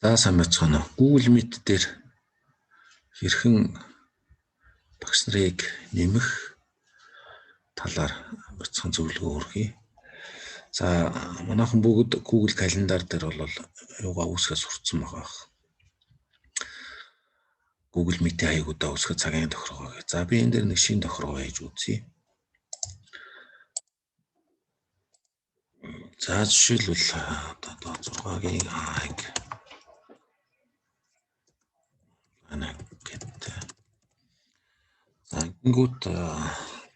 За сайн байцгаана уу. Google Meet дээр хэрхэн багш нарыг нэмэх талаар бяцхан зөвлөгөө хүргэе. За манайхан бүгд Google календар дээр бол юугаа үүсгэж сурцсан байгаа. Google Meet-ийн хаягуудаа үүсгэж цагийн тохиргоо. За би энэ дээр нэг шинэ тохиргоо хийж үзье. За жишээлбэл одоо 6-гийн анги гэдэг. За ингэнгүүт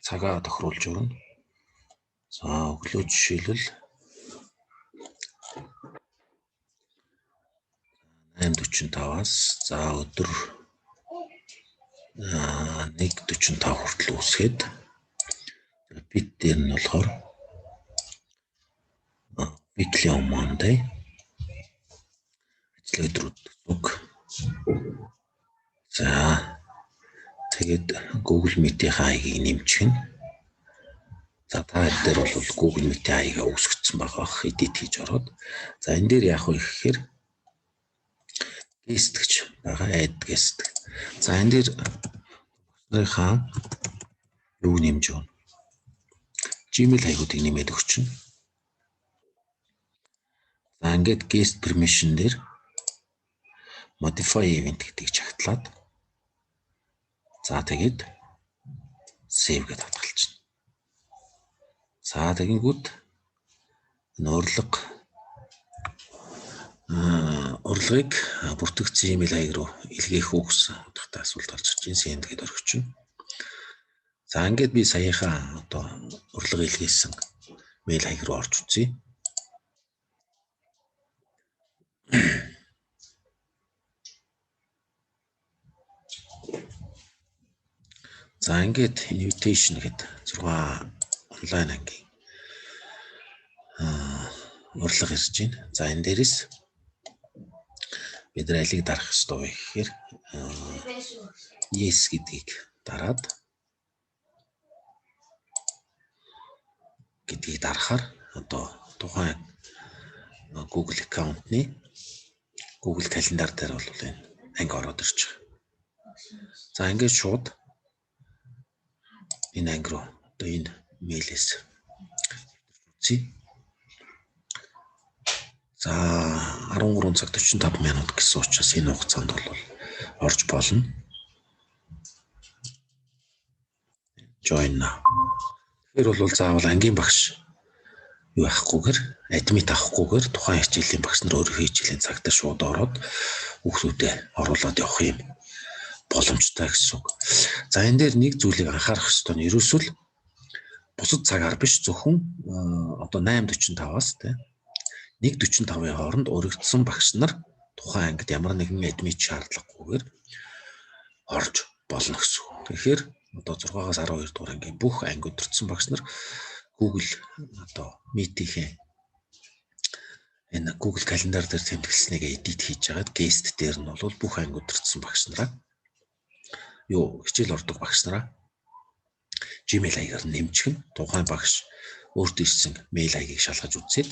цагаа тохируулж өгнө. За өглөө жишээлбэл 8:45-аас за өдөр 1:45 хүртэл үүсгээд бит дээр нь болохоор weekly on Monday ажлын өдрүүд үг. За тэгээд Google Meet-ийн хаягийг нэмчихнэ. За та хэд дээр бол Google Meet-ийн хаягаа үүсгэсэн байгаа бах edit хийж ороод. За энэ дээр яах вэ гэхээр guest гэж байгаа, add guest. За энэ дээр нарынхаа юу нэмж өгнө. Gmail хаягуудыг нэмээд өгчнө. За ингээд guest permission дээр modify event гэдгийг чагтлаад за тэгээд save гэдээ хадгалчихна. За тэгэнгүүт энэ урилгыг бүртгэгдсэн email хаяг руу илгээх үү гэсэн утгатай асуулт гарч ирж байна. Send гэдээ орхичихно. За ингээд би саяхаа одоо урилга илгээсэн мэйл хаяг руу орж үзье. За ингээд invitation гэдэг 6 онлайн ангийн урилга ирж байна. За энэ дээрээс бид нар алийг дарах ёстой вэ гэхээр yes гэдгийг дараад гэдгийг дарахаар одоо тухайн Google аккаунтны Google календар дээр бол энэ анги ороод ирж байгаа. За ингээд шууд энэ анги руу одоо энэ мэйлээс үзье. За 13 цаг 45 минут гэсэн учраас энэ хугацаанд бол орж болно. Join now. Тэгэхээр бол заавал ангийн багш юу авахгүйгээр адмит авахгүйгээр тухайн хичээлийн багш нар өөрийнхөө хичээлийн цагт шууд ороод хүүхдүүдэд оруулаад явах юм боломжтой гэсэн үг. За энэ дээр нэг зүйлийг анхаарах ёстой нь ерөөсөө л бусад цагаар биш зөвхөн одоо 8:45-аас тий 1:45-ын хооронд уригдсан багш нар тухайн ангид ямар нэгэн адмит шаардлагагүйгээр орж болно гэсэн үг. Тэгэхээр одоо 6-аас 12 дугаар ангийн бүх анги өдөртсөн багш нар Google одоо Meet-ийн энэ Google календар дээр тэмдэглэснийг edit хийж хагаад guest дээр нь бол бүх анги өдөртсөн багш нараа юу хичээл ордог багш нараа Gmail хаягаар нэмчихнэ. Тухайн багш өөртөө ирсэн мэйл хаягийг шалгаж үзээд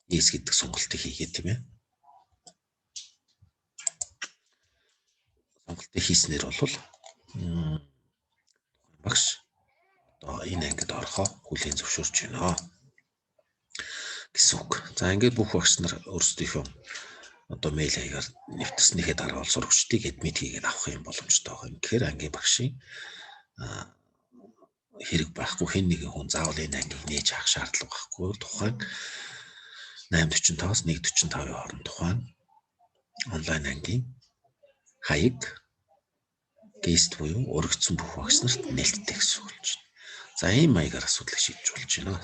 yes гэдэг сонголтыг хийгээд тийм ээ. Сонголтыг хийснээр бол багш одоо энэ ангид орохоо хүлээн зөвшөөрч байна гэсэн үг. За ингээд бүх багш нар өөрсдийнхөө одоо мэйл хаягаар нэвтэрснийхээ дараа бол сурагчдыг адмит хийгээд авах юм боломжтой байгаа юм. Тэгэхээр ангийн багшийн хэрэг байхгүй, хэн нэгэн хүн заавал энэ ангийг нээж авах шаардлага байхгүй. Тухайн 8:45-аас 1:45-ын хооронд тухайн онлайн ангийн хаяг гест буюу уригдсан бүх багш нарт нээлттэй гэсэн үг болж байна. За ийм маягаар асуудлыг шийдэж болж байна.